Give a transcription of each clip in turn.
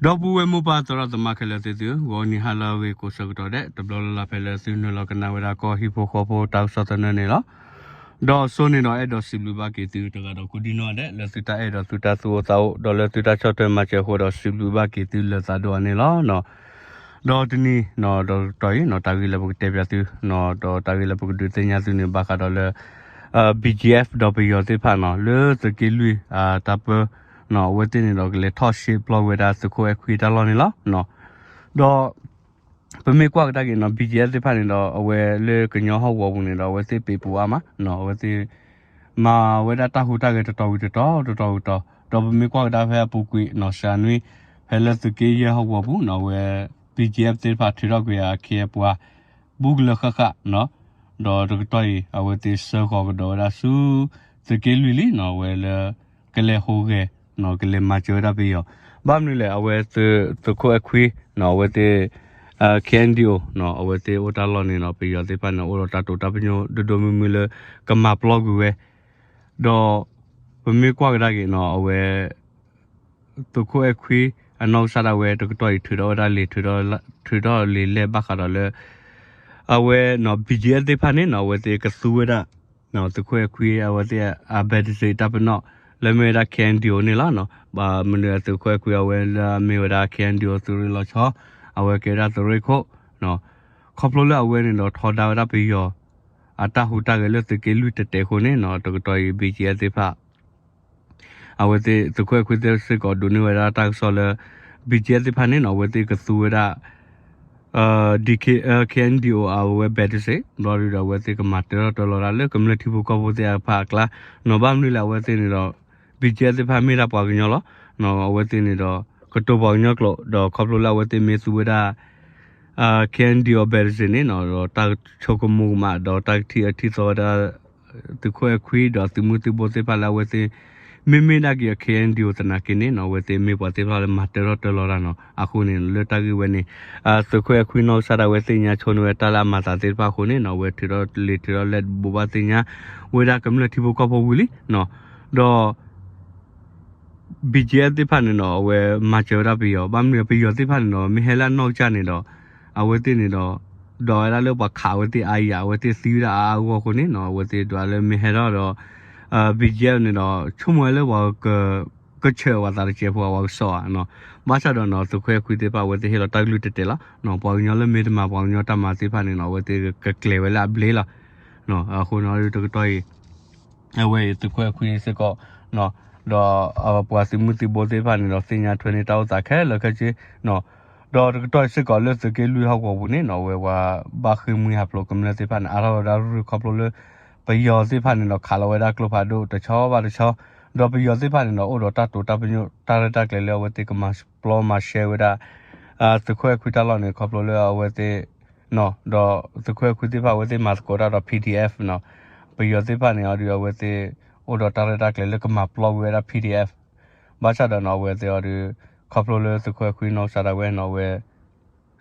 ဒီပုၢ်ဝဲၢ်မိၢ်ပၢ်သရၣ်သမါခဲလၢာ်သ့ၣ်သု, ဂီၤနံၤဟါလၢအဂ့ၤကိးဆၢကတီၢ်ဒဲး တဘျီလၢ်လၢ်ဖဲလၢသုနုာ်လီၤကနၣ်ဝဲဒၣ်ကီၢ်ဟံၣ်ဖိဃီဖိတၢ်ကစီၣ်သနၢၣ်န့ၣ်လီၤ. ဒီးအစိန့ၣ်ဒီးအဲၣ်ဒိးစံးဘျုးဘၣ်က့ၤသုတဂၤဒီးကိးဒံနီၢ်ဒဲး လၢသုတၢ်အဲၣ်ဒီးသုတၢ်သူၣ်အိၣ်သးအိၣ် ဒီးလၢသုတၢ်ဆီၣ်ထွဲမၤစၢၤအဃိဒီးစံးဘျုးဘၣ်က့ၤသုလၢသးဒိၣ်အါန့ၣ်လီၤ. ဒီးတနံၤ ဒီးတတီၤအံၤ တၢ်ဂ့ၢ်လၢပကတဲပၠးသု ဒီးတၢ်ဂ့ၢ်လၢပကဒုးသ့ၣ်ညါသုန့ၣ် ဘၣ်ဃးဒီးလၢ BGF ဒီးပယီၤသ့ၣ်တဖၣ်နီၤ လၢသုးက့လွံၢ်အတၢ်ပၢ အဝဲသ့ၣ်န့ၣ်ဒီးကလဲၤထီၣ်ရှဲပျီဝဲဒၣ်သုးခိၣ်အဲၣ်ခွံတၢ်လီၢ်န့ၣ်လီၤ. ဒီး ပမ့ၢ်ကွၢ်ကဒါက့ၤနီၤ BGF သ့ၣ်တဖၣ်န့ၣ်ဒီး အဝဲလၢကညီဟီၣ်ကဝီၤပူၤန့ၣ်ဒီး အဝဲသ့ၣ်ပ့ၤပူၤအါမး အဝဲသ့ၣ် မၤဝဲဒၣ်တၢ်ဟူးတၢ်ဂဲၤတတီၤဝံၤတတီၤ တတီၤဝံၤတတီၤ ဒီးပမ့ၢ်ကွၢ်ကဒါဖဲအပူၤကွံာ်နီၤ စှၤနွံ ဖဲလၢသုးက့ယဲၢ်ဟီၣ်ကဝီၤပူၤနီၤ အဝဲ BGF သ့ၣ်တဖၣ်ထုးထီၣ်ကွံာ်အခ့အပှၤ ဘူးကလၢၤဃၣ်ဃၣ်နီၤ ဒီးတကတီၢ်အံၤ အဝဲသ့ၣ်ဆှၢဃီၤကဒီးဝဲဒၣ်ဆူ သုးက့လွံၢ်လံနီၤ အဝဲလၢ ကလဲၤဟူးဂဲၤ ကလဲၤမၤစၢၤဝဲဒၣ်ပယီၤ ဘၣ်မနုၤလဲၣ် အဝဲသုးခိၣ်အဲၣ်ခွံနီၤ အဝဲသ့ၣ် KNDO နီၤ အဝဲသ့ၣ်အိၣ်တၢ်လီၢ်န့ၣ်နီၤ ပယီၤသ့ၣ်တဖၣ်န့ၣ် အိၣ်ဒီးတၢ်တိာ်တၢ်ပညိၣ်ဒိၣ်ဒိၣ်မုၢ်မုၢ်လၢ ကမၤပျီကွံာ်ဝဲ ဒီး ပမ့ၢ်ကွၢ်ကဒါက့ၤနီၤ အဝဲ သုးခိၣ်အဲၣ်ခွံ အနီၢ်ကစၢ်ဒၣ်ဝဲတကတီၢ်အံၤ ထုးထီၣ်ဝဲဒၣ်လံာ် ထုးထီၣ်လံာ်လဲၢ်ဘၣ်ဃးဒီးလၢ အဝဲနီၤ BGF သ့ၣ်တဖၣ်န့ၣ်နီၤ အဝဲသ့ၣ်ကသူဝဲဒၣ် သုးခိၣ်အဲၣ်ခွံ အဝဲသ့ၣ်အ ဘဲးတစ့း တၢ်ပနီၣ် လၢမ့ၢ်ဝဲဒၣ် KNDO န့ၣ်လီၤ. ဘၣ်မနုၤသုးခိၣ်အဲၣ်ခွံ အဝဲလၢအမ့ၢ်ဝဲဒၣ် KNDO သုးရ့ၣ်လီၤဆီ အဝဲကဲဝဲဒၣ်သုးရ့ၣ်ခိၣ် ခီဖျိလၢအဝဲန့ၣ်ဒီးထီဒါဝဲဒၣ်ပယီၤ အတၢ်ဟူးတၢ်ဂဲၤလၢသုးက့လွံၢ်တဲာ်တဲာ်အဃိန့ၣ်နီၤ တကတီၢ်အံၤ BGF သ့ၣ်တဖၣ် အဝဲသ့ၣ်သုးခိၣ်အဲၣ်ခွံသ့ၣ်စ့ၢ်ကီးဒိးန့ၢ်ဝဲဒၣ်တၢ်ကစီၣ်လၢ BGF သ့ၣ်တဖၣ်န့ၣ်နီၤ အဝဲသ့ၣ်ကသူဝဲဒၣ် DK KNDO အဝဲ ဘဲးတစ့း ဘျီဒုဒီးအဝဲသ့ၣ်ကမၤတၢထီၣ်တၢလီၤဒၣ်လၢကမျၢၢ်ထံဖိကီၢ်ဖိသ့ၣ်တဖၣ်အကျါ နီၤ ဘၣ်မနုၤလဲၣ် အဝဲသ့ၣ်န့ၣ်ဒီး BGF သ့ၣ်တဖၣ်မ့ၢ်ဒၣ်ပှၤကညီလီၤ. အဝဲသ့ၣ်န့ၣ်ဒီး ကတိၤပှၤကညီကျိာ် ဒီးခီဖျိလၢအဝဲသ့ၣ်မ့ၢ်သူဝဲဒၣ် KNDO အ ဘဲးတစ့း န့ၣ်နီၤ ဒီးတၢ်ဆိကမိၣ်ကမး ဒီးတၢ်ကထံၣ်အၢထံၣ်သီဝဲဒၣ် သုးခိၣ်အဲၣ်ခွံဒီးသုးမုၢ်သံၣ်ဘိသ့ၣ်တဖၣ်လၢအဝဲသ့ၣ် မ့မ့ၢ်ဒၣ်က့ၤအ KNDO သနာ်က့န့ၣ်နီၤ အဝဲသ့ၣ်မ့ၢ်ပှၤသ့ၣ်တဖၣ်လၢမၤတၢထီၣ်တၢလီၤတၢ်နီၤ အဃိန့ၣ် လၢတၢ်ဂ့ၢ်ဝဲန့ၣ် သုးခိၣ်အဲၣ်ခွံနီၢ်ကစၢ်ဒၣ်ဝဲသ့ၣ်ညါဆိန့ၢ်ဝဲ တၢ်လၢအမၤသးသ့ၣ်တဖၣ်အဃိန့ၣ်နီၤ အဝဲထုးထီၣ်လံာ်ထုးထီၣ်လဲၢ်ဘိးဘၣ်သ့ၣ်ညါ ဝဲဒၣ်ကမျၢၢ်ထံဖိကီၢ်ဖိဝံၤလံနီၤ ဒီး BGF သ့ၣ်တဖၣ်န့ၣ်နီၤ အဝဲမၤစၢၤဝဲဒၣ်ပယီၤ ဘၣ်မနုၤပယီၤသ့ၣ်တဖၣ်န့ၣ်ဒီး မ့ၢ်ဟဲလၢအနီၢ်ကစၢ်န့ၣ်ဒီး အဝဲသ့ၣ်န့ၣ်ဒီး ဒိးဝဲဒၣ်လၢပှၤခးအဝဲသ့ၣ်အါယၤ အဝဲသ့ၣ်သံဝဲဒၣ်အါအါဂီၢ်ဂီၢ်အဃိန့ၣ်နီၤ အဝဲသ့ၣ်ဒွးလၢမ့ၢ်ဟဲထီၣ်ဒီး BGF န့ၣ်ဒီး ဆိကမိၣ်ဝဲလၢပှၤ ကဆှၢပှၤသးတစဲးဖိ ပှၤကစီၣ်ဧါနီၤ ဘၣ်ဆၣ်ဒီးနီၤ သုးခိၣ်အဲၣ်ခွံသ့ၣ်တဖၣ် အဝဲသ့ၣ်ဟ့ၣ်လီၤတၢ်ကလုၢ်တဲာ်တဲာ်လီၤ. ပှၤကညီလၢမ့ၢ်တမၤပှၤကညီတၢ်မၤသ့ၣ်တဖၣ်န့ၣ်နီၤ အဝဲသ့ၣ်ကကျဲၤဝဲလၢအဘျ့လီၤ. အဃိန့ၣ်တကတီၢ်အံၤ အဝဲအံၤသုးခိၣ်အဲၣ်ခွံစ့ၢ်ကီး ဒီးပှၤသုးမုၢ်သံၣ်ဘိသ့ၣ်တဖၣ်န့ၣ်ဒီးသ့ၣ်ညါထွဲန့ၢ်တၢ်အိၣ်သးခဲလၢာ်ခဲဆ့ ဒီးတကတီၢ်အံၤစ့ၢ်ကီးလၢသုးက့လွံၢ်ဟီၣ်ကဝီၤပူၤန့ၣ်နီၤ အဝဲပှၤဘၣ်ဃ့ၢ်မှံဟးဖျိးကမျၢၢ်သ့ၣ်တဖၣ်န့ၣ် အါထီၣ်ဝဲဒၣ်ရူၢ်ခီဖျိလၢ ပယီၤသ့ၣ်တဖၣ်န့ၣ်ဒီးခးလီၤဝဲဒၣ်ကျိဖးဒိၣ်တဆီဘၣ်တဆီ ဒီးပယီၤသ့ၣ်တဖၣ်န့ၣ်ဒီးအိၣ်ဒီးတၢ်တိာ်တၢ်ပညိၣ်တၢ်ရဲၣ်တၢ်ကျဲၤလၢအဝဲသ့ၣ်ကမၤပျီမၤရှဲဝဲဒၣ် သုးခိၣ်အဲၣ်ခွံတၢ်လီၢ်န့ၣ် ခီဖျိလၢအဝဲသ့ၣ် ဒီးသုးခိၣ်အဲၣ်ခွံသ့ၣ်တဖၣ် အဝဲသ့ၣ်မၤသကိးတၢ်ဒီး PDF နီၤ ပယီၤသ့ၣ်တဖၣ်န့ၣ်အီၤဒုး အဝဲသ့ၣ်အိၣ်ဒီးတၢ်ရဲၣ်တၢ်ကျဲၤလၢကမၤပျီကွံာ်ဝဲဒၣ် PDF ဘၣ်ဆၣ်ဒီးနီၤ အဝဲသ့ၣ်အီၤဒုး ခီဖျိလၢသုးခိၣ်အဲၣ်ခွံနီၢ်ကစၢ်ဒၣ်ဝဲနီၤ အဝဲ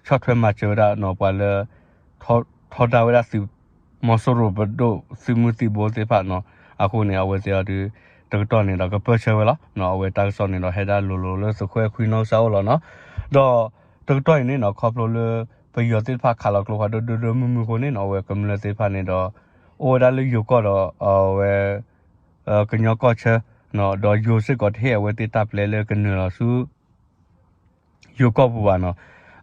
ဆီၣ်ထွဲမၤစၢၤဝဲဒၣ်နီၤ ပှၤလၢ ထီဒါဝဲဒၣ်သုးမီၤစိရိၤပဒိၣ်သုးမုၢ်သံၣ်ဘိသ့ၣ်တဖၣ်နီၤ အဃိန့ၣ် အဝဲသ့ၣ်အီၤဒုး တကတီၢ်န့ၣ်ဒီးကပၢၢ်ဆၢဝဲလီၤ. အဝဲတၢ်ကစီၣ်န့ၣ်ဒီးဟဲဒၣ်လိၤလိၤလၢသုးခိၣ်အဲၣ်ခွံနီၢ်ကစၢ်အိၣ်လီၤနီၤ ဒီးတကတီၢ်အံၤန့ၣ်နီၤ ခီဖျိလၢပယီၤသ့ၣ်တဖၣ်ခးလီၤကျိဖးဒိၣ်ဒိၣ်ဒိၣ်မုၢ်မုၢ်အဃိန့ၣ်နီၤ အဝဲကမျၢၢ်သ့ၣ်တဖၣ်န့ၣ်ဒီး အိၣ်ဝဲဒၣ်လၢယိၤကီၢ်ဒီးအဝဲ ကညီကီၢ်ဆၢ ဒီးယိၤစ့ၢ်ကီးတဟ့ၣ်အဝဲသ့ၣ်တၢ်ပျဲလၢကနုာ်လီၤဆူ ယိၤကီၢ်ပူၤဘၣ်နီၤ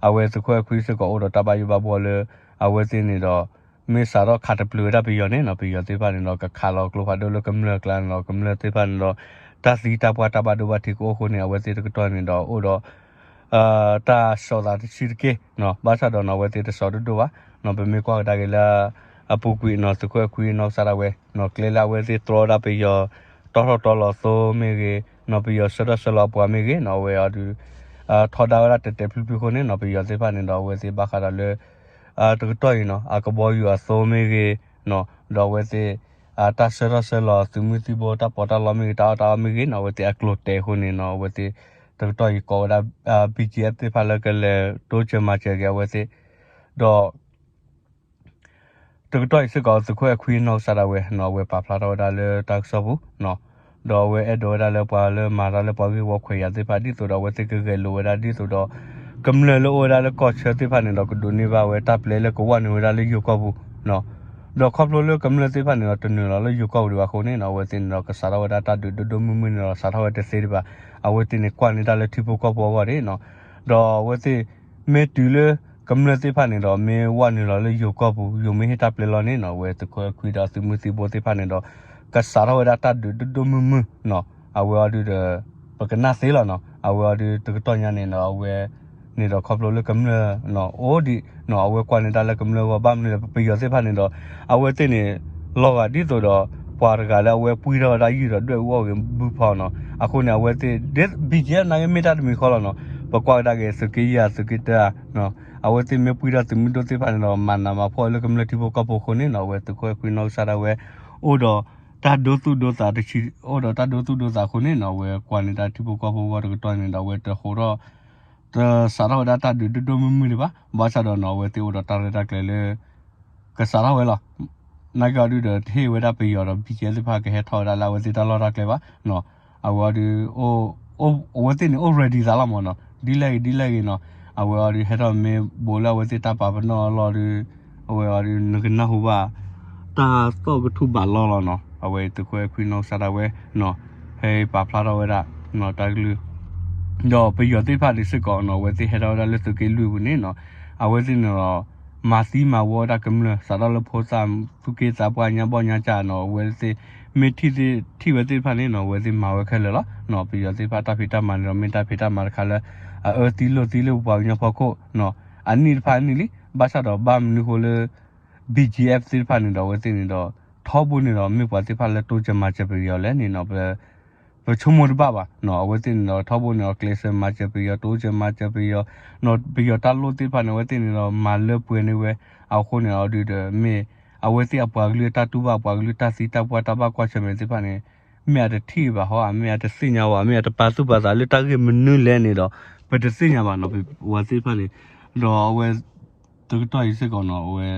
အဝဲသုးခိၣ်အဲၣ်ခွံစ့ၢ်ကီးအိၣ်ဒီးတၢ်ဘၣ်ယိၣ်ဘၣ်ဘှီလၢ အဝဲသ့ၣ်န့ၣ်ဒီး မ့ၢ်စးထီၣ်ခးတပျုာ်ဝဲဒၣ်ပယီၤန့ၣ်နီၤ ပယီၤသ့ၣ်တဖၣ်န့ၣ်ဒီးကခးလီၤကျိဖးဒိၣ်လၢကမျၢၢ်အကျါန့ၣ်ဒီး ကမျၢၢ်သ့ၣ်တဖၣ်န့ၣ်ဒီး တၢ်သံတၢ်ပှၢ်တၢ်ဘၣ်ဒိဘၣ်ထံးကအိၣ်အဃိန့ၣ် အဝဲသ့ၣ်တကတီၢ်န့ၣ်ဒီးအိၣ်ဒီး တၢ်စိာ်သးတဆံးတက့ၢ်နီၤ ဘၣ်ဆၣ်ဒီးနီၤ အဝဲသ့ၣ်တစိာ်တဒိၣ်ဘၣ်နီၤ ပမ့ၢ်ကွၢ်ကဒါက့ၤလၢ အပူၤကွံာ်နီၤ သုးခိၣ်အဲၣ်ခွံနီၢ်ကစၢ်ဒၣ်ဝဲနီၤ ကျဲလၢအဝဲသ့ၣ်တြီဝဲဒၣ်ပယီၤ တီထီၣ်တီလီၤသိမ့ၢ်ဂ့ၤနီၤ ပယီၤဆှၢထီၣ်ဆှၢလီၤအပှၤမ့ၢ်ဂ့ၤနီၤ အဝဲအီၤဒုး ထီဒါဝဲဒၣ်တဲာ်တဲာ်ဖျုးဖျုးအဃိန့ၣ်နီၤ ပယီၤသ့ၣ်တဖၣ်န့ၣ်ဒီးအဝဲသ့ၣ်ဘၣ်ဃးဒီးလၢ တကတီၢ်အံၤနီၤ အကဘီယူၤအသိမ့ၢ်ဂ့ၤနီၤ ဒီးအဝဲသ့ၣ် တၢ်ဆှၢထီၣ်ဆှၢလီၤသုးမုၢ်သံၣ်ဘိတၢ်ပီးတၢ်လီမ့ၢ်ဂ့ၤ တၢ်အီၣ်တၢ်အီမ့ၢ်ဂ့ၤနီၤ အဝဲသ့ၣ်အကျိၤတဲာ်အဃိန့ၣ်နီၤ အဝဲသ့ၣ် တကတီၢ်အံၤကိးဝဲဒၣ် BGF သ့ၣ်တဖၣ်လၢကလဲၤတိစၢၤမၤစၢၤက့ၤအဝဲသ့ၣ် ဒီး တကတီၢ်အံၤစ့ၢ်ကီး သုးခိၣ်အဲၣ်ခွံနီၢ်ကစၢ်ဒၣ်ဝဲနီၤ အဝဲပာ်ဖျါထီၣ်ဝဲဒၣ်လၢတၢ်ကစီၣ်ပူၤနီၤ ဒီးအဝဲအဲၣ်ဒိးဝဲဒၣ်လၢပှၤလၢမၤတၢ်လၢပှၤဂ့ၢ်ဝီခွဲးယာ်သ့ၣ်တဖၣ် ဒ်သိးဒီးအဝဲသ့ၣ်ကဂဲၤလိာ်ဝဲဒၣ်ဒ်သိးဒီး ကမျၢၢ်လၢအိၣ်ဝဲဒၣ်လၢကီၢ်ဆၢသ့ၣ်တဖၣ်န့ၣ်ဒီး ကဒိးန့ၢ်ဘၣ်ဝဲတၢ်ပျဲလၢကဝီၤနုာ်ဝဲဒၣ်လၢယိၤကီၢ်ပူၤ ဒီးခီဖျိလၢကမျၢၢ်သ့ၣ်တဖၣ်န့ၣ်ဒီး တနုာ်လီၤလၢယိၤကီၢ်ပူၤဒံးဘၣ်အဃိန့ၣ်နီၤ အဝဲသ့ၣ်န့ၣ်ဒီး ကစးထီၣ်ဝဲဒၣ်တၢ်ဒုးဒိၣ်ဒိၣ်မုၢ်မုၢ်န့ၣ်ဒီး စးထီၣ်ဝဲတသ့ဒံးဘၣ်. အဝဲသ့ၣ်န့ၣ် ကွၢ်န့ၢ်တၢ်လၢထံဖိကီၢ်ဖိအဂီၢ်ဒံးနီၤ. ဒီးအဝဲသ့ၣ် မ့ၢ်တုၤလၢ ကမျၢၢ်သ့ၣ်တဖၣ်န့ၣ်ဒီး မ့ၢ်ဝဲနုာ်လီၤလၢယိၤကီၢ်ပူၤ ယိၤမ့ၢ်ဟ့ၣ်တၢ်ပျဲလီၤန့ၣ်နီၤ အဝဲသုးခိၣ်အဲၣ်ခွံဒီးသုးမုၢ်သံဘိသ့ၣ်တဖၣ်န့ၣ်ဒီး ကစးထီၣ်ဝဲဒၣ်တၢ်ဒုးဒိၣ်ဒိၣ်မုၢ်မုၢ်နီၤ. အဝဲအီၤဒုးဒီး ပကနၣ်သ့လီၤနီၤ. အဝဲအီၤဒုးတကတီၢ်ညါန့ၣ်ဒီး အဝဲန့ၣ်ဒီးခီဖျိလၢကမျၢၢ်နီၤ အိၣ်ဒံးနီၤ အဝဲကွၢ်န့ၢ်တၢ်လၢကမျၢၢ်အဂီၢ် ဘၣ်မနုၤလဲၣ် ပယီၤသ့ၣ်တဖၣ်န့ၣ်ဒီး အဝဲသ့ၣ်န့ၣ် လီၤဂာ်ဒ်သိးဒီး ပှၤတဂၤလၢအဝဲပှံၢ်ထီၣ်ဝဲဒၣ်ယုၢ်ဒီးဒွဲၣ်အူအီၣ်ဂ့ၤဘုဖီနီၤ. အဃိန့ၣ် အဝဲသ့ၣ် ဒ် ဘံၣ်ကၠဲ နာ်က့မ့ၢ်တၢ်တမံၤဃီလီၤနီၤ. ပကွၢ်ကဒါက့ၤသုးက့ယဲၢ် သုးက့တၢဧါ အဝဲသ့ၣ်မ့ၢ်ပှံၢ်ထီၣ်သုးမုၢ်ဒိၣ်သ့ၣ်တဖၣ်န့ၣ်ဒီး မၤနးမၤဖှီၣ်လၢကမျၢၢ်ထံဖိကီၢ်ဖိအဃိန့ၣ်နီၤ အဝဲသုးခိၣ်အဲၣ်ခွံနီၢ်ကစၢ်ဒၣ်ဝဲ အိၣ်ဒီးတၢ်ဒိသူၣ်ဒိသးတဆံ အိၣ်ဒီးတၢ်ဒိသူၣ်ဒိသးအဃိန့ၣ်နီၤ အဝဲကွၢ်န့ၢ်တၢ်ထံဖိကီၢ်ဖိအဂီၢ်တကတီၢ်န့ၣ်ဒီး အဝဲတဃိးထီၣ် တစးထီၣ်ဝဲဒၣ်တၢ်ဒုးဒိၣ်ဒိၣ်မုၢ်မုၢ်ဒံးဘၣ်. ဘၣ်ဆၣ်ဒီးနီၤ အဝဲသ့ၣ်အိၣ်ဒီးတၢ်ရဲၣ်တၢ်ကျဲၤလၢ ကစးထီၣ်ဝဲလီၤ. နာ်က့အီၤဒုးဒီး တဟ့ၣ်ဝဲဒၣ်ပယီၤဒီး ဘံၣ်ကၠဲ သ့ၣ်တဖၣ်ကဟဲထီၣ်ဝဲဒၣ်လၢအဝဲသ့ၣ်တၢ်လီၢ်တၢ်ကျဲဘၣ်နီၤ. အဝဲအီၤဒုး အဝဲသ့ၣ်န့ၣ်အိၣ် ready သးလီၤမးနီၤ ဒ်လဲၣ်ဂ့ၤဒ်လဲၣ်ဂ့ၤနီၤ. အဝဲအီၤဒုးဟဲထီၣ်မ့ၢ်ဘူးလၢအဝဲသ့ၣ်တၢ်ပာ်ပနီၣ်အလီၢ်ဒုး အဝဲအီၤဒုးနကနၢ်ဟူဘၣ် တၢ်သီၣ်ကထူၣ်ဘးလီလီၤနီၤ. အဝဲသုးခိၣ်အဲၣ်ခွံနီၢ်ကစၢ်ဒၣ်ဝဲနီၤ ဟဲပာ်ဖျါထီၣ်ဝဲဒၣ် တၢ်ကလုၢ် ဒီးပယီၤသ့ၣ်တဖၣ်န့ၣ်စ့ၢ်ကီးနီၤ အဝဲသ့ၣ်ဟဲထီၣ်ဝဲဒၣ်လၢသုးက့လွံၢ်ပူၤန့ၣ်နီၤ အဝဲသ့ၣ်န့ၣ်ဒီး မၤသံမၤဝီဝဲဒၣ်ကမျၢၢ် စးထီၣ်လၢဖိသၣ်သူၣ်က့သးပှၢ်ညါဘီၣ်ညါကၢ်နီၤ အဝဲသ့ၣ် မ့ၢ်ထံၣ်သ့ၣ်ထံၣ်ဝဲသ့ၣ်တဖၣ်န့ၣ်နီၤ အဝဲသ့ၣ်မၤဝဲခဲလၢာ်လီၤ. ပယီၤသ့ၣ်တဖၣ်တၢ်ဖံးတၢ်မၤန့ၣ်ဒီး မ့ၢ်တၢ်ဖံးတၢ်မၤတခါလၢ အအၢသံလိၢ်သံလၢပပှၤကညီဖီခိၣ်နီၤ အနံၣ်တဖၣ်အနံၣ်လံ. ဘၣ်ဆၣ်ဒီးဘၣ်မနုၤဃိလၢ ဘံၣ်ကၠဲ သ့ၣ်တဖၣ်န့ၣ်ဒီး အဝဲသ့ၣ်န့ၣ်ဒီး ထီဘိန့ၣ်ဒီး မ့ၢ်ပှၤသ့ၣ်တဖၣ်လၢတိစၢၤမၤစၢၤပယီၤလဲၣ်န့ၣ်နီၤ ပ ပဆိကမိၣ်တဘၣ်ဘၣ်နီၤ. အဝဲသ့ၣ်န့ၣ်ဒီး ထီဘိန့ၣ်ဒီး ကျဲးစၢးမၤစၢၤပယီၤ တိစၢၤမၤစၢၤပယီၤနီၤ ပယီၤတၢ်လိၣ်သ့ၣ်တဖၣ်န့ၣ် အဝဲသ့ၣ်န့ၣ်ဒီး မၤလၢပှဲၤန့ၢ်ဝဲ အဃိန့ၣ်အီၤဒုးဒီး မ့ၢ်အဝဲသ့ၣ်အပှၤကလုာ်တၢ်တူၢ်ဘၣ် အပှၤကလုာ်တၢ်သံတၢ်ပှၢ်တၢ်ဘၣ်ကွၢ်ဆၢၣ်မဲာ်သ့ၣ်တဖၣ်န့ၣ် မ့ၢ်အတထံၣ်ဘၣ်ဟီ မ့ၢ်အတသ့ၣ်ညါဘၣ် မ့ၢ်အတပာ်သူၣ်ပာ်သးလၢတၢ်ဂ့ၢ်မနုၤလဲၣ်န့ၣ်ဒီး ပတသ့ၣ်ညါဘၣ်နီၤ ပဝဲသ့ၣ်တဖၣ်န့ၣ် ဒီးအဝဲ တကတီၢ်အံၤစ့ၢ်ကီးနီၤ အဝဲ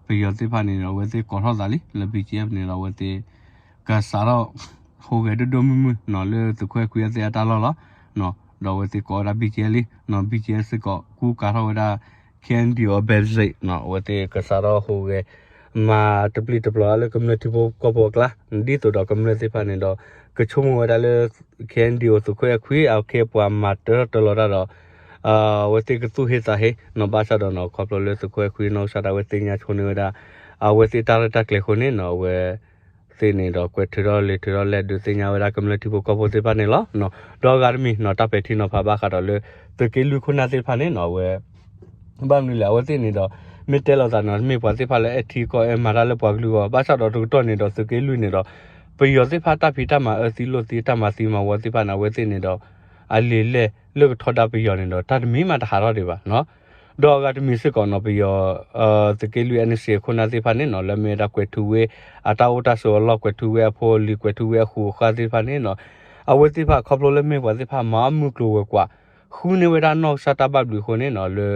ပယီၤသ့ၣ်တဖၣ်န့ၣ်ဒီး အဝဲသ့ၣ်ကိးထီၣ်သးလံ လၢ ဘံၣ်ကၠဲ န့ၣ်ဒီး အဝဲသ့ၣ် ကစးထီၣ် ဟူးဂဲၤဒိၣ်ဒိၣ်မုၢ်မုၢ်နီၤ လၢသုးခိၣ်အဲၣ်ခွံအသ့ၣ်အတၢ်လီၢ်လီၤ. ဒီးအဝဲသ့ၣ်ကိးဝဲဒၣ် ဘံၣ်ကၠဲ လံနီၤ ဘံၣ်ကၠဲ စ့ၢ်ကီး ကူကၤထီၣ်ဝဲဒၣ် ခဲအံၤ ဒီး ဘဲစ့းနီၤ အဝဲသ့ၣ်ကစးထီၣ်ဟူးဂဲၤ မၤတပျံၤတပျီၤလၢကမျၢၢ်ထံဖိကီၢ်ဖိအကျါ ဒ်သိးဒီးကမျၢၢ်သ့ၣ်တဖၣ်န့ၣ်ဒီး ကဆိကမိၣ်ဝဲဒၣ်လၢ ခဲအံၤ ဒီး သုးခိၣ်အဲၣ်ခွံ အခ့အပှၤမၤတၢထီၣ်တၢလီၤတၢ်ဒီး အဝဲသ့ၣ်ကသူၣ်ဟ့သးဟ့နီၤ ဘၣ်ဆၣ်ဒီးနီၤ ခီဖျိလၢသုးခိၣ်အဲၣ်ခွံနီၢ်ကစၢ်ဒၣ်ဝဲသ့ၣ်ညါဆိန့ၢ်ဝဲဒၣ် အဝဲသ့ၣ်တၢ်ရဲၣ်တၢ်ကျဲၤအဃိန့ၣ်နီၤ အဝဲသ့ၣ်န့ၣ်ဒီး ကွဲးထုးထီၣ်လံာ်ထုးထီၣ်လဲၢ် ဒုးသ့ၣ်ညါဝဲဒၣ်ကမျၢၢ်ထံဖိကီၢ်ဖိသ့ၣ်တဖၣ်န့ၣ်လီၤ. ဒီးအဂၤတမံၤနီၤ တၢ်ပဲာ်ထံနီၤဖးဘၣ်ဃးဒီးလၢ သုးက့လွံၢ်ခိၣ်နၢ်သ့ၣ်တဖၣ်န့ၣ်နီၤ အဝဲ ဘၣ်မနုၤလဲၣ် အဝဲသ့ၣ်န့ၣ်ဒီး မ့ၢ်တဲလိာ်သးန့ၣ် မ့ၢ်ပှၤသ့ၣ်တဖၣ်လၢအဲၣ်ထံကီၢ်အဲၣ်မၤတၢ်လၢပှၤကလုာ်အဂီၢ် ဘၣ်ဆၣ်ဒီးတကတီၢ်န့ၣ်ဒီး သုးက့လွံၢ်န့ၣ်ဒီး ပယီၤသ့ၣ်တဖၣ်တၢ်ဖံးတၢ်မၤအၢသံလိၢ်သံတၢ်မၤသံမၤဝီသ့ၣ်တဖၣ်န့ၣ် အဝဲသ့ၣ်န့ၣ်ဒီး အလံာ်လဲၢ်လၢကထီဒါပယီၤန့ၣ်ဒီး တၢ်တမံၤမးတဟးထီၣ်ဒံးဘၣ်နီၤ. ဒီးအဂၤတမံၤစ့ၢ်ကီးနီၤ ပယီၤ သုးက့လွံၢ် NCA ခိၣ်နၢ်သ့ၣ်တဖၣ်န့ၣ်နီၤ လၢမ့ၢ်ဝဲဒၣ်ကွဲးထုးဝဲ အတၢ်အိၣ်တၢ်ဆိးအလီၢ် ကွဲးထုးဝဲအဖိအလံၤ ကွဲးထုးဝဲအဃူအဃာ်သ့ၣ်တဖၣ်န့ၣ်နီၤ အဝဲသ့ၣ်တဖၣ်ခီဖျိလၢမ့ၢ်ပှၤသ့ၣ်တဖၣ်မၤအီၣ်မုၢ်ကျိၤဝဲၤကွာ် ဃုန့ၢ်ဝဲဒၣ်နီၢ်ကစၢ်တၢ်ဘၣ်ဘျုးအဃိန့ၣ်နီၤ လၢ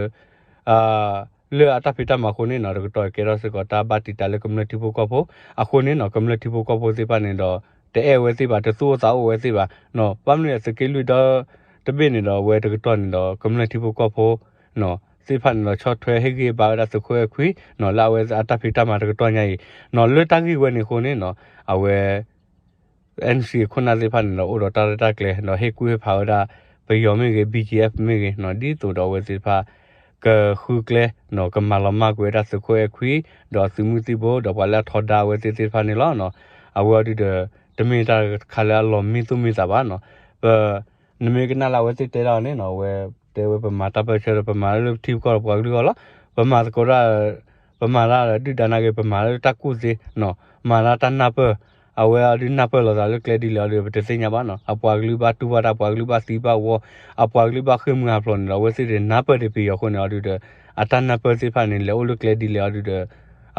လၢအတၢ်ဖံးတၢ်မၤအဃိန့ၣ်နီၤ တကတီၢ်ကဲထီၣ်စ့ၢ်ကီးတၢ်ဘၣ်တံာ်တာ်လၢကမျၢၢ်ထံဖိကီၢ်ဖိ အဃိန့ၣ်နီၤ ကမျၢၢ်ထံဖိကီၢ်ဖိသ့ၣ်တဖၣ်န့ၣ်ဒီး တအဲၣ်ဝဲသ့ၣ်ဘၣ် တသူၣ်အိၣ်သးအိၣ်ဝဲသ့ၣ်ဘၣ်နီၤ ဘၣ်မနုၤသုးက့လွံၢ်ဒီတဘ့ၣ်န့ၣ်ဒီး အဝဲတကတီၢ်န့ၣ်ဒီး ကမျၢၢ်ထံဖိကီၢ်ဖိနီၤ သ့ၣ်တဖၣ်န့ၣ်ဒီး ဆီၣ်ထွဲဟ့ၣ်ဂံၢ်ဘါဝဲဒၣ်သုးခိၣ်အဲၣ်ခွံနီၤ လၢအဝဲအတၢ်ဖံးတၢ်မၤတကတီၢ်ညါအံၤနီၤ လၢတၢ်ဂ့ၢ်ဝဲန့ၣ်အဃိန့ၣ်နီၤ အဝဲ NCA ခိၣ်နၢ်သ့ၣ်တဖၣ်န့ၣ်ဒီး အိၣ်ဒီးတၢ်ရဲၣ်တၢ်ကျဲၤ ဒီးဟ့ၣ်ကူၣ်ဟ့ၣ်ဖးဝဲဒၣ် ပယီၤမ့ၢ်ဂ့ၤ BGF မ့ၢ်ဂ့ၤနီၤ ဒ်သိးဒီးအဝဲသ့ၣ်တဖၣ် ကဃုကျဲနီၤ ကမၤလီၤမၢ်ကွံာ်ဝဲဒၣ်သုးခိၣ်အဲၣ်ခွံ ဒီးသုးမုၢ်သံၣ်ဘိ ဒီးပှၤလၢအထီဒါအဝဲသ့ၣ်သ့ၣ်တဖၣ်န့ၣ်လီၤ. အဝဲအီၤဒုးဒီး တမ့ၢ်တၢ်တခါလၢအလီၤမံသူၣ်မံသးဘၣ်နီၤ ပ နမ့ၢ်ကနၣ်လၢအဝဲသ့ၣ်တဲဒၣ်န့ၣ်နီၤ အဝဲတဲဝဲပမၤတၢ်ပၢၢ်ဆၢဒီး ပမၤလၢထံကီၢ်ဒီးပှၤကလုာ်အဂီၢ်လီၤ. ပမၤသကိးတၢ် ပမၤတၢ်ဒုၣ်ဒါနာ်က့ ပမၤလၢတၢ်ကူၣ်သ့နီၤ မၤလၢတၢ်နၢ်ပၢၢ် အဝဲအီၤဒုးနၢ်ပၢၢ်လိာ်သးလၢကျဲဒ်လဲၣ်အီၤဒုး ပတသ့ၣ်ညါဘၣ်နီၤ အပှၤကလုာ်ဘၣ်တူၢ်ဘၣ်တၢ် ပှၤကလုာ်ဘၣ်သံဘၣ်ဝီ အပှၤကလုာ်ဘၣ်ဃ့ၢ်မှံဟးဖျိးန့ၣ်ဒီး အဝဲသ့ၣ်တနၢ်ပၢၢ်ဒံးပယီၤအဃိန့ၣ်အီၤဒုးဒီး အတၢ်နၢ်ပၢၢ်သ့ၣ်တဖၣ်န့ၣ် လဲၤအိၣ်လၢကျဲဒ်လဲၣ်အီၤဒုးဒီး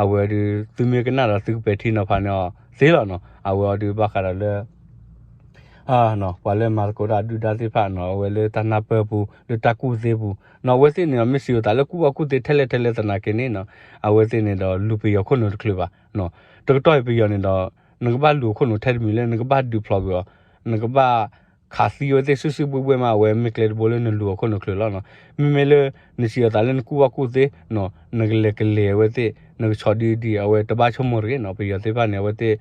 အဝဲအီၤဒုး သုမ့ၢ်ကနၣ်ဒီးသုကပဲာ်ထံနီၤဖးန့ၢ်အီၤသ့လီၤနီၤ အဝဲအီၤဒုးဘၣ်ဃးဒီးလၢ ပှၤလၢမၤသကိးတၢ်ဒုၣ်ဒါသ့ၣ်တဖၣ်နီၤ အဝဲလၢတၢ်နၢ်ပၢၢ်ပူၤ လၢတၢ်ကူၣ်သ့ပူၤနီၤ အဝဲသ့ၣ်န့ၣ်ဒီး မ့ၢ်စံးအသးလၢကူၣ်ဘၣ်ကူၣ်သ့ထဲလဲၣ်ထဲလဲၣ်သနာ်က့န့ၣ်နီၤ အဝဲသ့ၣ်န့ၣ်ဒီး လူၤပယီၤခိၣ်နူာ်တချုးဘၣ်နီၤ တကတီၢ်အံၤပယီၤန့ၣ်ဒီး နကဘၣ်လူၤအခိၣ်နူာ်ထဲတမံၤလၢနကဘၣ်ဒုးဖျိးကွံာ်အီၤ, နကဘၣ်ခးသံဝဲသ့ၣ်စုာ်စုာ်ဘှ့ၣ်ဘှ့ၣ်မး အဝဲမ့ၢ်ကျဲတဘိလၢနလူၤအခိၣ်နူာ်ချုးလီၤနီၤ. မ့မ့ၢ်လၢ နစံးအီၤသးလၢနကူၣ်ဘၣ်ကူၣ်သ့နီၤ, နကလဲၤကလဲၤအဝဲသ့ၣ် နကဆီးဒုဒံး အဝဲတဘၣ်ဆိကမိၣ်တဂ့ၤနီၤ. ပယီၤသ့ၣ်တဖၣ်န့ၣ် အဝဲသ့ၣ်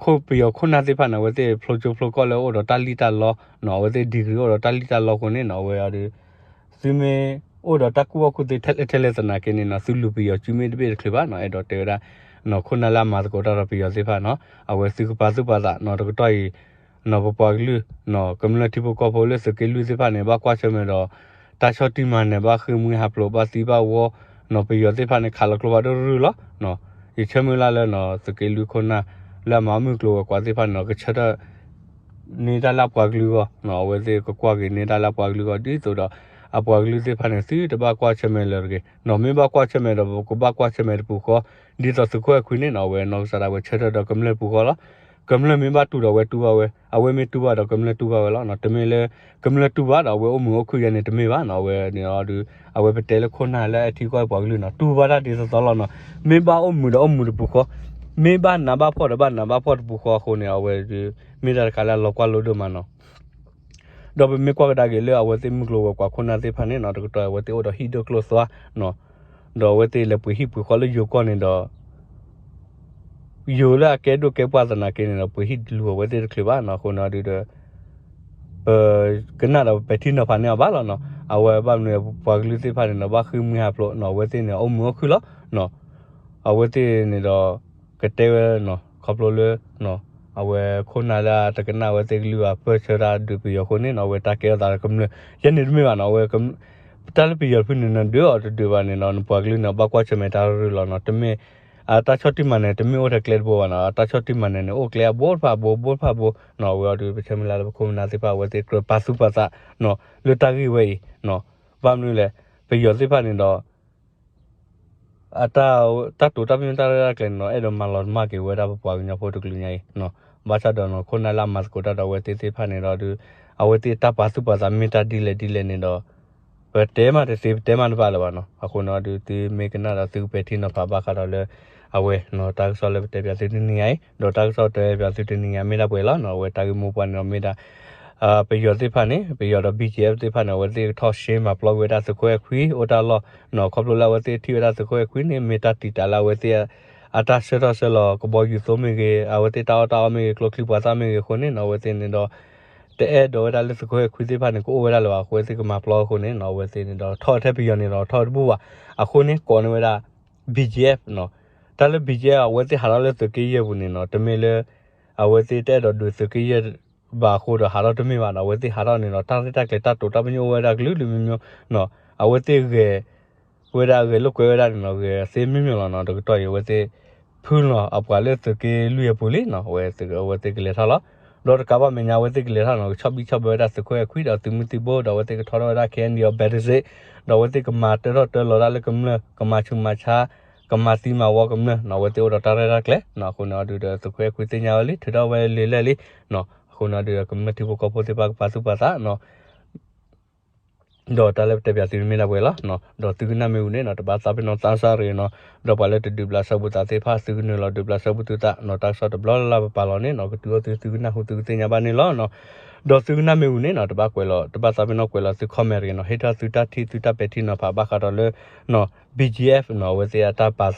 ခိၣ်ပယီၤခိၣ်နၢ်သ့ၣ်တဖၣ်န့ၣ် အဝဲသ့ၣ်ဖျိကၠိဖျိကီၢ်လၢအိၣ်ဒီးတၢ်လံၣ်တၢ်လီနီၤ, အဝဲသ့ၣ် degree အိၣ်ဒီးတၢ်လံၣ်တၢ်လီအဃိန့ၣ်နီၤ, အဝဲအီၤဒီး သုမ့ၢ်အိၣ်ဒီးတၢ်ကူၣ်ဘၣ်ကူၣ်သ့ထဲလဲၣ်ထဲလဲၣ်သနာ်က့န့ၣ်နီၤ, သုလူၤပယီၤစုမ့ၢ်တဘ့ၣ်တချုးဘၣ်နီၤ. အဲၣ်ဒိးတဲဝဲဒၣ် ခိၣ်နၢ်လၢအမၤသကိးတၢ်ဒီးပယီၤသ့ၣ်တဖၣ်နီၤ, အဝဲသုကပာ်သူၣ်ပာ်သးနီၤ, တကတီၢ်အံၤ နီၤ ပပှၤကလုာ်နီၤ ကမျၢၢ်ထံဖိကီၢ်ဖိလၢသုးက့လွံၢ်သ့ၣ်တဖၣ်န့ၣ် ဘၣ်ကွၢ်ဆၢၣ်မဲာ်ဒီး တၢ်ဆီၣ်တံၢ်မၤနၢၤ ဘၣ်ဃ့ၢ်မှံဟးဖျိး ဘၣ်သံဘၣ်ဝီနီၤ, ပယီၤသ့ၣ်တဖၣ်န့ၣ် ခးလီၤကျိဖးဒိၣ်ရုၢ်လီၤနီၤ. ယဆၢမုၢ်လၢ်လၢနီၤ သုးက့လွံၢ်ခိၣ်နၢ် လၢအမၤမုၢ်ကျိၤဝဲၤကွာ်သ့ၣ်တဖၣ်န့ၣ်နီၤ ကဆၢထၢၣ် န့ၢ်တၢ်လၢအပှၤကလုာ်အဂီၢ်, အဝဲသ့ၣ်ကကွၢ်က့ၤန့ၢ်တၢ်လၢအပှၤကလုာ်အဂီၢ် ဒ်သိးဒီး အပှၤကလုာ်သ့ၣ်တဖၣ်န့ၣ် သုတဘၣ်ကွၢ်ဆၢၣ်မဲာ်လၢၤတဂ့ၤနီၤ. မ့ၢ်ဘၣ်ကွၢ်ဆၢၣ်မဲာ်ဒီး ကဘၣ်ကွၢ်ဆၢၣ်မဲာ်တပူၤဃီ, ဒ်သိးသုးခိၣ်အဲၣ်ခွံန့ၣ်နီၤ အဝဲနီၢ်ကစၢ်ဒၣ်ဝဲဆၢထၢၣ်ဒီးကမျၢၢ်တပူၤဃီလီၤ. ကမျၢၢ်မ့ၢ်ဘၣ်တူၢ်ဒီးအဝဲတူၢ်ဘၣ်ဝဲ, အဝဲမ့ၢ်တူၢ်ဘၣ်ဒီးကမျၢၢ်တူၢ်ဘၣ်ဝဲလီၤ. တမ့ၢ်လၢ ကမျၢၢ်တူၢ်ဘၣ်ဒီးအဝဲအိၣ်မုာ်အိၣ်ခုၣ်ယဲန့ၣ်တမ့ၢ်ဘၣ်နီၤ. အဝဲန့ၣ်အီၤဒီး အဝဲပတဲလၢခိၣ်နၢ်လၢအထံကီၢ်ပှၤကလုာ်နီၤ တူၢ်ဘၣ်တၢ်ဒ်သိးသိးလီၤနီၤ. မ့ၢ်ဘၣ်အိၣ်မုာ်ဒီးအိၣ်မုာ်တပူၤဃီ, မ့ၢ်ဘၣ်နးဘၣ်ဖှီၣ်ဒီးဘၣ်နးဘၣ်ဖှီၣ်တပူၤဃီအဃိန့ၣ် အဝဲ မ့ၢ်တၢ်တခါလၢအလီၤကွၢ်လိဒိၣ်မးနီၤ. ဒီးပမ့ၢ်ကွၢ်ကဒါက့ၤလၢအဝဲသ့ၣ်မုၢ်ကျိၤဝဲၤကွာ်ခိၣ်နၢ်သ့ၣ်တဖၣ်န့ၣ်နီၤ တကတီၢ်အဝဲသ့ၣ်အိၣ်ဒီးဟံၣ်ဒိၣ်ကျိၣ်သွါနီၤ, ဒီးအဝဲသ့ၣ်လဲၤပှ့ၤဟံၣ်ပှ့ၤဃီလၢယိၤကီၢ်န့ၣ်ဒီး ယိၤလၢအကဲဒိၣ်ကဲပှၢ်သနာ်က့န့ၣ်ဒီး ပှ့ၤဟံၣ်လူၤအဝဲသ့ၣ်တချုးဘၣ်နီၤ. အဃိန့ၣ်ဒုးဒီး ပကနၣ်ဒီးပပဲာ်ထံနီၤဖးန့ၢ်အီၤဘၣ်လီၤနီၤ. အဝဲဘၣ်မနုၤပှၤကလုာ်သ့ၣ်တဖၣ်န့ၣ်နီၤ ဘၣ်ဃ့ၢ်မှံဟးဖျိးနီၤ အဝဲသ့ၣ်န့ၣ် အိၣ်မုာ်အိၣ်ခုၣ်လီၤနီၤ. အဝဲသ့ၣ်န့ၣ်ဒီး ကတဲဝဲနီၤ ခီဖျိလၢ အဝဲခိၣ်နၢ်လၢတကနၣ်အဝဲသ့ၣ်ကလုၢ်အပၢၢ်ဆၢတၢ်ဒုးပယီၤအဃိန့ၣ်နီၤ အဝဲတၢ်ကဲထီၣ်သးဒီးကမျၢၢ် ယဲန့ၣ်တမ့ၢ်ဘၣ်နီၤ. အဝဲ တၢ်လၢပယီၤတဖုန့ၣ် နဒုးအီၤတဒုးဘၣ်န့ၣ်နီၤ နပှၤကလုာ်န့ၣ် ဘၣ်ကွၢ်ဆၢၣ်မဲာ်တၢ်ရုၢ်လီၤနီၤ. တမ့ၢ် အတၢ်ဆီၣ်တံၢ်မၤနၢၤ တမ့ၢ်အိၣ်ထဲကျဲတဘိဘၣ်နီၤ. အတၢ်ဆီၣ်တံၢ်မၤနၢၤန့ၣ် အိၣ်ကျဲအဘိတဖၣ်အဘိ ဘိတဖၣ်အဘိနီၤ. အဝဲအီၤဒီး ပဆၢမုၢ်လၢ်လၢပခိၣ်ပနၢ်သ့ၣ်တဖၣ် အဝဲသ့ၣ်ကြၢးပာ်သူၣ်ပာ်သးနီၤ လၢတၢ်ဂ့ၢ်ဝဲအံၤနီၤ. ဘၣ်မနုၤလဲၣ် ပယီၤသ့ၣ်တဖၣ်န့ၣ်ဒီး အတၢ် တၢ်တိာ်တၢ်ပညိၣ်တၢ်ရဲၣ်တၢ်ကျဲၤန့ၣ်ဒီး အဲၣ်ဒိးမၤလီၤမၢ်က့ၤဝဲဒၣ်ပပှၤကညီဖိတကလုာ်ညါအံၤနီၤ. ဘၣ်ဆၣ်ဒီးနီၤ ခိၣ်နၢ်လၢအမၤသကိးတၢ်ဒီးအဝဲသ့ၣ်သ့ၣ်တဖၣ်န့ၣ်ဒီးဒုး အဝဲသ့ၣ်တၢ်ပာ်သူၣ်ပာ်သးမ့ၢ်တၢ်ဒ်လဲၣ်ဒ်လဲၣ်န့ၣ်ဒီး ပတဲမးတသ့ ပတဲမးတဘၣ်လၢၤဘၣ်နီၤ. အဃိန့ၣ်ဒီး သုမ့ၢ်ကနၣ်ဒီးသုကပဲာ်ထံနီၤဖးဘၣ်ဃးဒီးလၢ အဝဲနီၤ တၢ်ကစီၣ်လၢပတဲပၠးသုတနံၤညါအံၤ ဒီးတၢ်ကစီၣ်တဲပၠးသုတနံၤညါ မ့ၢ်ဒၣ်ပှဲၤလီၤနီၤ. အဝဲတၢ်ဂ့ၢ်မိၢ်ပှၢ်န့ၣ်ဒီးမ့ၢ်ဒၣ် ပယီၤသ့ၣ်တဖၣ်န့ၣ် ပယီၤဒီး ဘံၣ်ကၠံၣ်အဲၣ် သ့ၣ်တဖၣ်န့ၣ် အဝဲသ့ၣ်ကထီၣ်ရှဲမၤပျီကွံာ်ဝဲဒၣ်သုးခိၣ်အဲၣ်ခွံအိၣ်တၢ်လီၢ်နီၤ. ခီဖျိလၢအဝဲသ့ၣ်ထံၣ်ဝဲဒၣ်သုးခိၣ်အဲၣ်ခွံန့ၣ် မ့ၢ်တၢ်တံာ်တာ်လၢအဝဲသ့ၣ် အတၢ်ဆှၢထီၣ်ဆှၢလီၤကဘီယူၤသိမ့ၢ်ဂ့ၤ, အဝဲသ့ၣ်တၢ်အီၣ်တၢ်အီမ့ၢ်ဂ့ၤ, ကျိချံမျိာ်သၣ်မ့ၢ်ဂ့ၤအဃိန့ၣ်နီၤ အဝဲသ့ၣ်န့ၣ်ဒီး တအဲၣ်ဒိးဝဲဒၣ်လၢသုးခိၣ်အဲၣ်ခွံသ့ၣ်တဖၣ်န့ၣ် ကအိၣ်ဝဲဒၣ်လၢၤဘၣ်အဃိ အဝဲသ့ၣ်ကမၤပျီအဃိန့ၣ်နီၤ အဝဲသ့ၣ်န့ၣ်ဒီး ထီၣ်ထဲပယီၤန့ၣ်ဒီးထီၣ်တဘူၣ်ဘၣ်. အဃိန့ၣ် ကိးန့ၢ်ဝဲဒၣ် ဘံၣ်ကၠံၣ်အဲၣ်နီၤ. တၢ်လၢ ဘံၣ်ကၠံၣ်အဲၣ် အဝဲသ့ၣ်ဟးထီၣ်လၢသုးက့ယဲၢ်ပူၤန့ၣ်နီၤ တမ့ၢ်လၢ အဝဲသ့ၣ်တအဲၣ်ဒိးဒုးသုးက့ယဲၢ်ဘၣ်အဃိဒီးဟးထီၣ်တမ့ၢ်ဘၣ်နီၤ. အဝဲသ့ၣ်ဟးထီၣ်န့ၣ်ဒီး တၢ်ရဲၣ်တၢ်ကျဲၤတၢ်တိာ်တၢ်ပညိၣ်အိၣ်ဝဲဒၣ်ကလုာ်ကလုာ်မံၤမံၤနီၤ. အဝဲသ့ၣ်ဂဲၤ ဝဲဒၣ်ဂဲၤလိာ်ကွဲဝဲဒၣ်န့ၣ်နီၤ ဂဲၤသ့မ့ၢ်မ့ၢ်လီၤနီၤ. တကတီၢ်အံၤ အဝဲသ့ၣ် ဖုလီၤအပှၤလၢသုးက့လွံၢ်အပူၤလံနီၤ အဝဲသ့ၣ်ကလဲၤထီၣ်လီၤ. ဒီးတကးဘၣ်မဲာ်ညါ အဝဲသ့ၣ်ကလဲၤထီၣ်နီၤ ကဆီၣ်ဘံၣ်ဆီၣ်ဘၢဝဲဒၣ်သုးခိၣ်အဲၣ်ခွံဒီးသုးမုၢ်သံၣ်ဘိ ဒီးအဝဲသ့ၣ်ကထီထီၣ်ဝဲဒၣ် ခဲအံၣ်ဒံၣ်အီၤ ဘဲးတစ့ၣ် ဒီးအဝဲသ့ၣ်ကမၤတၢထီၣ်တၢလီၤဒၣ်လၢကမျၢၢ် ကမၤဆူးမၤဆါ ကမၤသံမၤဝီကမျၢၢ်နီၤ အဝဲသ့ၣ်အိၣ်ဒီးတၢ်ရဲၣ်တၢ်ကျဲၤနီၤ. အဃိန့ၣ်အီၤဒုးဒီး သုးခိၣ်အဲၣ်ခွံသ့ၣ်ညါဝဲလံ ထုးထီၣ်ဝဲလံလဲၣ်လံနီၤ. အဃိန့ၣ်အီၤဒုးဒီး ကမျၢၢ်ထံဖိကီၢ်ဖိသ့ၣ်တဖၣ်ကပာ်သူၣ်ပာ်သးနီၤ ဒီးတၢ်လၢပတဲပၠးသုန့ၣ်မ့ၢ်ဒၣ်ပှဲၤလီၤ. ဒီးသုကနၣ်မ့ၢ်ဝံၤန့ၣ်နီၤ တဘၣ်သးပ့ၤနီၣ်သးစၢ်ရ့ၤနီၤ, ဒီးပှၤလၢတဒုးဘျးစဲဘူးသးသ့ၣ်တဖၣ် သုကနုာ်လီၤဒုးဘျးစဲဘူးသုသးနီၤ. တၢ်ကစီၣ်တဘျီလၢ်လၢ်ပပာ်လီၤန့ၣ်နီၤ ကတုၤအိၣ်သု သုကနၢ်ဟူသုကသ့ၣ်ညါဘၣ်န့ၣ်လီၤ. ဒီးသုကနၣ်မ့ၢ်ဝံၤန့ၣ်နီၤ တဘၣ်ကွဲးလီၤ တဘၣ်သးပ့ၤနီၣ်ကွဲးလီၤသု comment ရ့ၤနီၤ, ဟ့ၣ်ထီၣ်သုတၢ်ထံၣ်သုတၢ်ပဲာ်ထံနီၤဖးဘၣ်ဃးဒီးလၢ ဘံၣ်ကၠံၣ်အဲၣ်နီၤ အဝဲသ့ၣ်အတၢ်ပာ်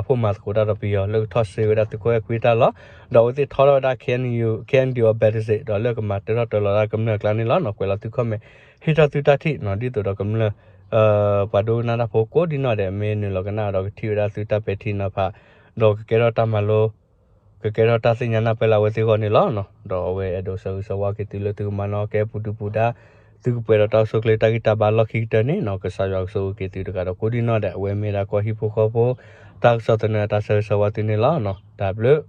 ဖှိၣ်မၤသကိးတၢ်ဒီးပယီၤလၢကထီၣ်စ့ဝဲဒၣ်သုးခိၣ်အဲၣ်ခွံတၢ်လီၢ်, ဒီးအဝဲသ့ၣ်ထီထီၣ်ဝဲဒၣ် ခဲအံၣ်ဒံၣ်အီၤ ဘဲးတစ့ၣ် ဒီးလၢကမၤတၢထီၣ်တၢလီၤဒၣ်ကမျၢၢ်အကျါန့ၣ်လီၤ. ကွဲးလီၤသု comment ဟ့ၣ်ထီၣ်သုတၢ်ထံၣ်နီၤ ဒ်သိးဒီးကမျၢၢ် ပှၤဒိကနၣ်တၢ်ဖိကိးဒံနီၢ်ဒဲး မ့ၢ်နုာ်လီၤကနၣ်ဒီးကထံၣ်ဝဲဒၣ်သုတၢ်ပဲာ်ထံနီၤဖး, ဒီးကကဲထီၣ်တၢ်မၤလိ ကကဲထီၣ်တၢ်သ့ၣ်ညါနၢ်ပၢၢ်လၢအဝဲသ့ၣ်အဂီၢ်န့ၣ်လီၤ. ဒီးအဝဲအဲၣ်ဒိးဆၢဂ့ၤဆၢဝါက့ၤသုလၢသုကမၤနီၣ်ကဲပူၤဒုပူၤဒါ, သုကပှဲၤဒီးတၢ်အိၣ်ဆူၣ်အိၣ်ချ့တၢ်ဂံၢ်တၢ်ဘါလီၢ်ခံကတၢၢ်န့ၣ်နီၤ, ကစၢ်ယွၤကဆိၣ်ဂ့ၤက့ၤသုတဂၤဒီးကိးဒံနီၢ်ဒဲး အဝဲမ့ၢ်ဒၣ်ကီၢ်ဟံၣ်ဖိဃီဖိ တၢ်ကစီၣ်သနၢၣ်အတၢ်ဆၢဂ့ၤဆၢဝါသုန့ၣ်လီၤ. တၢ်ဘျုး